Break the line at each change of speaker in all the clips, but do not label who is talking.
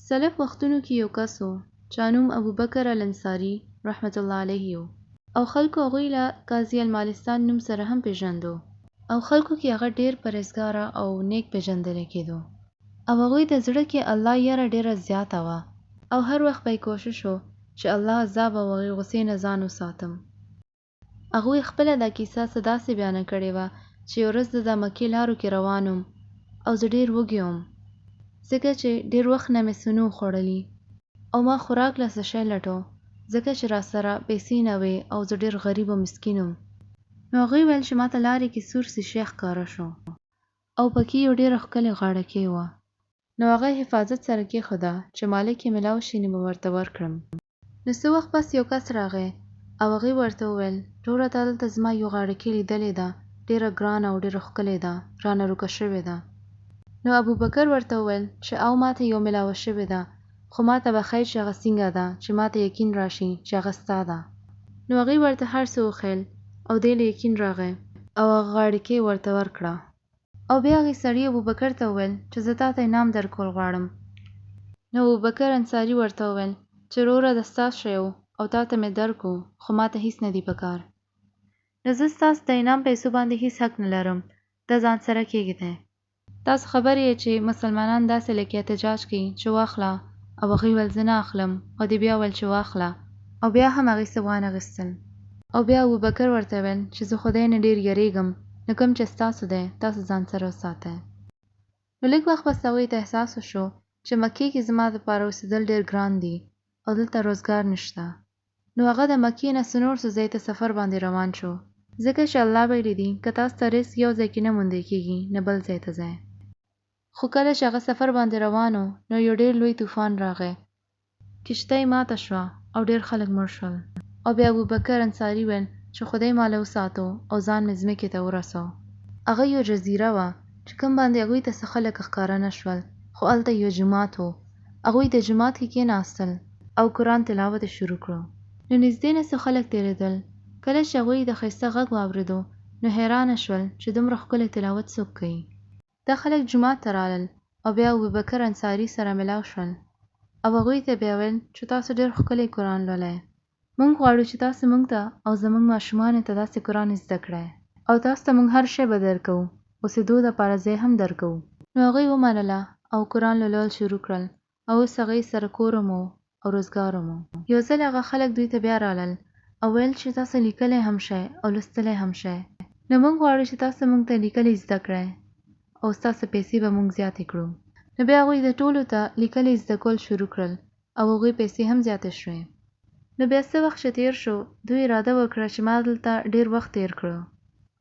سلف وختونو کې یو کس و چا نوم ابوبکر الانصاري رحمة الله علیه و او خلکو هغوی له قاضي المالستان نوم سره هم پېژندو. او خلکو کې هغه ډېر پرهېزګاره او نېک پېژندلی کېدو او هغوی د زړه کې الله یره ډېره زیاته وه او هر وخت به یې کوشش و چې الله عذاب او هغې غصې نه ځان وساتم. هغوی خپله دا کیسه څه داسې بیانه کړې وه چې یو ورځ زه د مکې لارو کې روان وم او زه ډېر وږی وم ځکه چې ډېر وخت نه مې څه نه وو خوړلي او ما خوراک له څه شی لټو ځکه چې راسره پیسې نه وې او زه ډېر غریب او مسکین وم. نو هغوی ویل چې ماته لارې کې سور څه شی ښکاره شو او پکې یو ډېره ښکلې غاړکۍ وه. نو هغه حفاظت سره کېښوده چې مالک یې ملاو شي نو به ورته ورکړم. نو څه وخت پس یو کس راغی او هغې ورته وویل، وروره تا دلته زما یو غاړکۍ لیدلې ده، ډېره ګرانه او ډېره ښکلې ده، رانه روکه شوې ده. نو ابوبکر ورته وویل چې او ماته یو ملاوه شوې ده، خو ماته به ښیې چې هغه څنګه ده چې ماته یقین راشي چې هغه ستا ده. نو هغې ورته هر څه وښیل او دې له یقین راغی. او هغه غاړکۍ ورته ورکړه. او بیا هغې سړي ابوبکر ته وویل چې زه تاته انعام درکول غواړم. نو ابوبکر انصاري ورته وویل چې وروره دا ستا شی و او تاته مې درکړو خو ماته هیڅ نه دي پکار. نو زه ستاسو د انعام پیسو باندې هیڅ حق نه لرم دا ځان سره کیږدی. تاسو خبر یئ چې مسلمانان داسې لکه احتجاج کوي چې واخله او هغوی ویل زه نه اخلم او دې بیا ویل چې واخله او بیا هم هغې څه وانه غیستل. او بیا ابوبکر ورته ویل چې زه خدای نه ډیر یریږم نو کوم چې ستاسو دی تاسو ځان سره وساتئ. نو لږ وخت پس هغوی ته احساس وشو چې مکې کې زما دپاره اوسیدل ډیر ګران دي او دلته روزګار نشته نو هغه د مکې نه څه نور څه ځای ته سفر باندې روان شو ځکه چې الله ویلي دي که تاسو ته رزق یو ځای کې نه موندی کیږي نو بل ځای ته ځئ. خو کله چې هغه سفر باندې روان و نو یو ډیر لوی طوفان راغی کښتۍ ماته شوه او ډېر خلک مړ شول. او بیا ابوبکر انصاري ویل چې خدای ماله وساتو او ځان مې ځمکې ته ورسو. هغه یو جزیره وه چې کوم باندې هغوی ته څه خلک ښکاره نه شول خو هلته یو جومات و هغوی د جومات کې کېناستل او قرآن تلاوت یې شروع کړو. نو نږدې نه څه خلک تېرېدل کله چې هغوی د ښایسته غږ واورېدو نو حیرانه شول چې دومره ښکلی تلاوت څوک کوي. دا خلک جومات ته رالل او بیا ابوبکر انصاري سره ملاو شول او هغوی ته بیا ویل چې تاسو ډېر ښکلی قرآن لولئ، مونږ غواړو چې تاسو مونږ ته او زمونږ ماشومانو ته داسې قرآن زده کړئ او تاسو ته مونږ هر شی به درکوو، اوسېدو لپاره ځای هم درکوو. نو هغوی ومنله او قرآن لولول شروع کړل او اوس هغوی سره کور هم و او روزګار هم و. یو ځل هغه خلک دوی ته بیا رالل او ویل چې تاسو لیکلی هم شئ او لوستلی هم شئ نو موږ غواړو چې تاسو موږ ته لیکلی زده کړئ او ستاسو پیسې به موږ زیاتې کړو. نو بیا هغوی د ټولو ته لیکلی زده کول شروع کړل او هغوی پیسې هم زیاتې شوې. نو بیا څه وخت چې تیر شو دوی اراده وکړه چې ما دلته ډیر وخت تیر کړو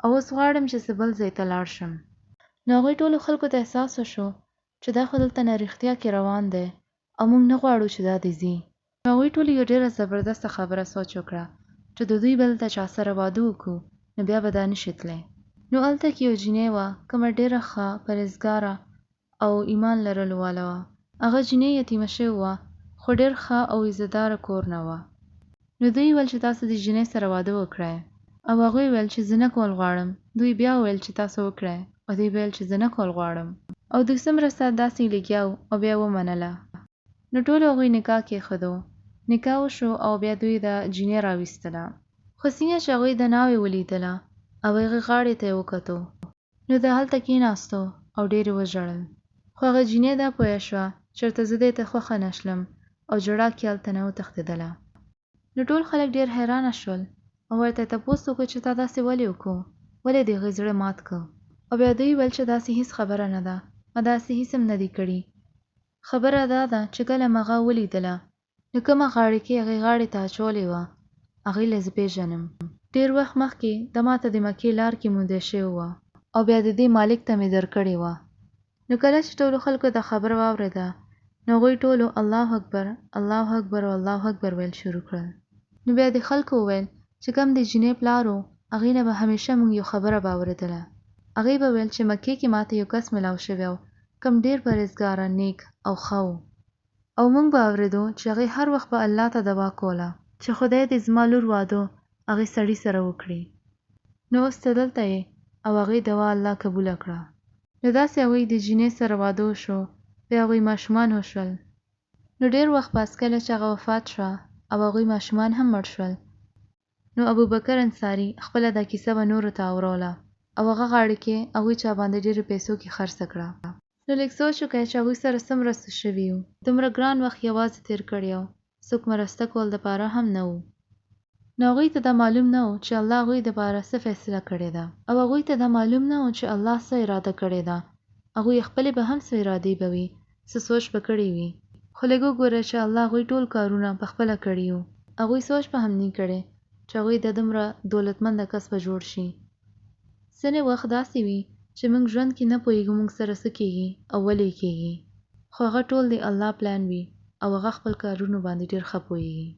او اوس غواړم چې څه بل ځای ته لاړ شم. نو هغوی ټولو خلکو ته احساس وشو چې دا خو دلته نه رښتیا کې روان دی او موږ نه غواړو چې دا دې ځي. نو هغوی ټولو یو ډېره زبردسته خبره سوچ وکړه چې د دوی به دلته چا سره واده وکړو نو بیا به دا نه شي تلای. نو هلته کې یو جینۍ وه کومه ډېره ښه، پرهېزګاره او ایمان لرلو واله وه. هغه جینۍ یتیمه شوې وه خو ډېر ښه او عزتداره کور نه وه. نو دوی ویل چې تاسو دې جینۍ سره واده وکړی او هغوی ویل چې زه نه کول غواړم دوی بیا وویل چې تاسو وکړی او دوی ویل چې زه نه کول غواړم او دوی څومره ساعت داسې لګیا وو او بیا ومنله نو ټولو هغوی نکاح کېښودو نکاح وشو او بیا دوی دا جینۍ راویستله خو څنګه چې هغوی دا ناوې ولیدله او هغې غاړې ته یې وکتو نو دا هلته کېناستو او ډېر یې وژړل. خو هغه جینۍ دا پوهه شوه چېرته زه دې ته خوښه نه شلم او ژړا کې هلته نه وتښتېدله. نو ټول خلک ډېر حیرانه شول او ورته یې تپوس وکړو چې تا داسې ولې وکړو؟ ولې دې هغې زړه مات کړ؟ او بیا دوی ویل چې داسې هیڅ خبره نه ده، ما داسې هیڅ هم نه دي کړي. خبره دا ده چې کله مې هغه ولیدله نو کومه غاړکۍ هغې غاړې ته اچولې وه هغې له زه پېژنم. ډېر وخت مخکې دا ماته د مکې لار کې موندی شوې وه او بیا د دې مالک ته مې درکړې وه. نو کله چې ټولو خلکو دا خبره واورېده نو هغوی ټولو الله اکبر، الله اکبر او الله اکبر ویل شروع کړل. نو بیا دې خلکو وویل چې کوم د جینۍ پلار و هغې نه به همیشه مونږ یو خبره به اورېدله هغې به ویل چې مکې کې ماته یو کس ملاو شوی و کوم ډېر پرهېزګاره، نیک او ښه و. او مونږ به اورېدو چې هغې هر وخت به الله ته دوا کوله چې خدای دې زما لور واده هغې سړي سره وکړي نو اوس ته دلته یې او هغې دوا الله قبوله کړه. نو داسې هغوی د جینۍ سره واده وشو بیا هغوی ماشومان وشول. نو ډېر وخت پس کله چې هغه وفات شوه او هغوی ماشومان هم مړ شول نو ابوبکر انصاري خپله دا کیسه به نورو ته اوروله او هغه غاړکې هغوی چا باندې ډېرو پیسو کې خرڅه کړه. نو لږ سوچ وکړئ چې هغوی سره څومره څه شوي وو، دومره ګران وخت یوازې تېر کړی او څوک مرسته کول دپاره هم نه وو. نو هغوی ته دا معلوم نه وو چې الله هغوی دپاره څه فیصله کړې ده او هغوی ته دا معلوم نه وو چې الله څه اراده کړې ده، هغوی خپلې به هم څه ارادې به وي، څه سوچ به کړی وي، خو لږ وګوره چې الله هغوی ټول کارونه په خپله کړي وو. هغوی سوچ به هم نی کړی چې هغوی ددومره دولتمنده کس به جوړ شي. ځنې وخت داسې وي چې موږ ژوند کې نه پوهیږو موږ سره څه کیږي او ولې یې کیږي، خو هغه ټول د الله پلان وي او هغه خپل کارونو باندې ډیر ښه پوهیږي.